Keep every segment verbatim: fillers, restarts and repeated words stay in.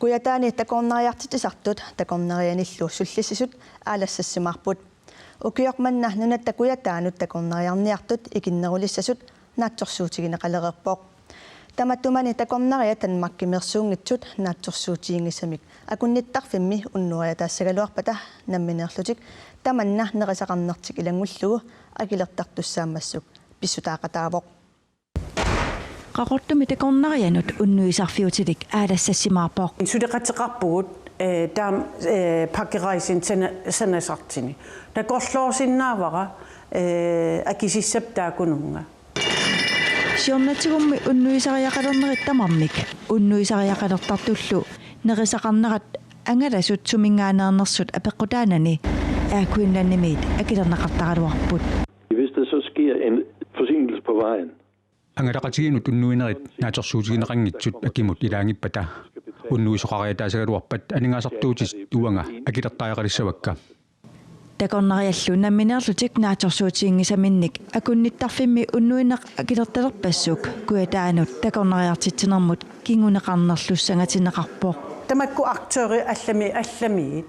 Kujataani takornariartitsisartut takornarianillu sullissisut aalassassimaarput. Ukioq manna nunatta Kujataanut takornariarniartut ikinnerulissasut naatsorsuutigineqalereerpoq. Tamattumani takornariat Danmarkimeersuunngitsut naatsorsuutiginngisamik akunnittarfimmi unnuiataassagaluarpata nammineerlutik tamanna nerisaqarnertik ilanngullugu akilertartussaammassuk pissutaaqataavoq. Qaqortumi takornarianut unnuisarfiutilik aalassassimaarpoq. Suleqateqarpugut, eh, taam-, eh, pakkerejseni sana-, sanasartuni. Takorloorsinnaavara, eh, akisissap taakkununnga. Siornatigummi unnuisariaqalernerit tamarmik unnuisariaqalertartullu nerisaqarnerat angalasut suminngaanneernersut apeqqutaanani Air Greenlandimiit akilerneqartaraluarput. Hvis der så sker en forsinkelse på vejen, Angalaqatigiinnut unnuinerit naatsorsuutigineqanngitsut akimut ilaanngippata unnuisoqariataassagaluarpat aningaasartuutit uanga akilertariaqalissavakka. Takornariallu nammineerlutik naatsorsuutiginngisaminnik akunnittarfimmi unnuineq akilertalerpassuk Kujataanut takornariartitsinermut kinguneqarnerlussangatinneqarpoq. Tamakku aktørit allami-, allamiit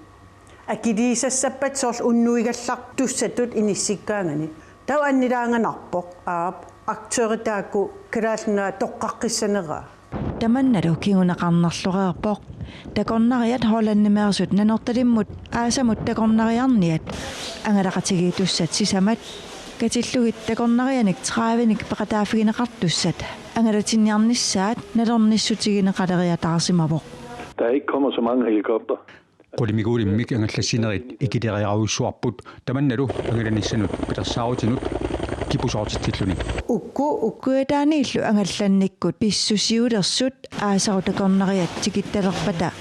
akiliisassappat soorlu unnuigallartussatut inissikkaanganik. Taava annilaanganarpoq, aap, aktørit taakku Kalaallit Nunaat toqqaqqissaneraa. Tamannalu kinguneqarnerloreerpoq. Takornariat Hollandimeersut Nanortalimmut aasamut takornariarniat angalaqatigiittussat sisamat katillugit takornarianik tredivenik peqataaffigineqartussat angalatinniarnissaat nalornissutigineqaleriataarsimavoq. Der ikke kommer så mange helikopter. Qulimiguulimmik angallassinerit ikileriarujussuarput tamannalu angalanissanut pilersaarutinut kipusoortitsilluni. Ukku, ukku. Kujataaniillu angallannikkut pissusiulersut aasaru takornariat tikittalerpata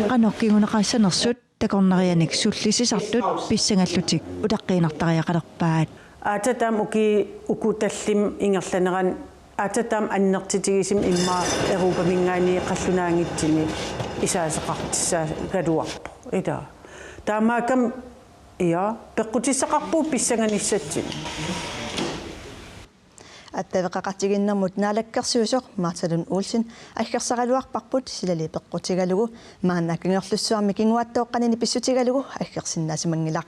qanoq kinguneqassanersut takornarianik sullissisartut pissangallutik utaqqiinnartariaqalerpaat. Aatsaat taama ukiut uku tallimat ingerlaneranni aatsaat taama annertutigisumik immaqa Europaminngaanniit qallunaanngitsuni isaaseqartussaagaluarpoq. Ilaa. Taamaakkami, ja, peqqutissaqarpugut pissanganissatsinnik. Attaveqaqatigiinnermut naalakkersuisoq Martha Lund Olsen aggersaraluarparput silali peqqutigalugu, maanna Kangerlussuarmi kinguaattooqqanini pissutigalugu aggersinnaasimanngilaq.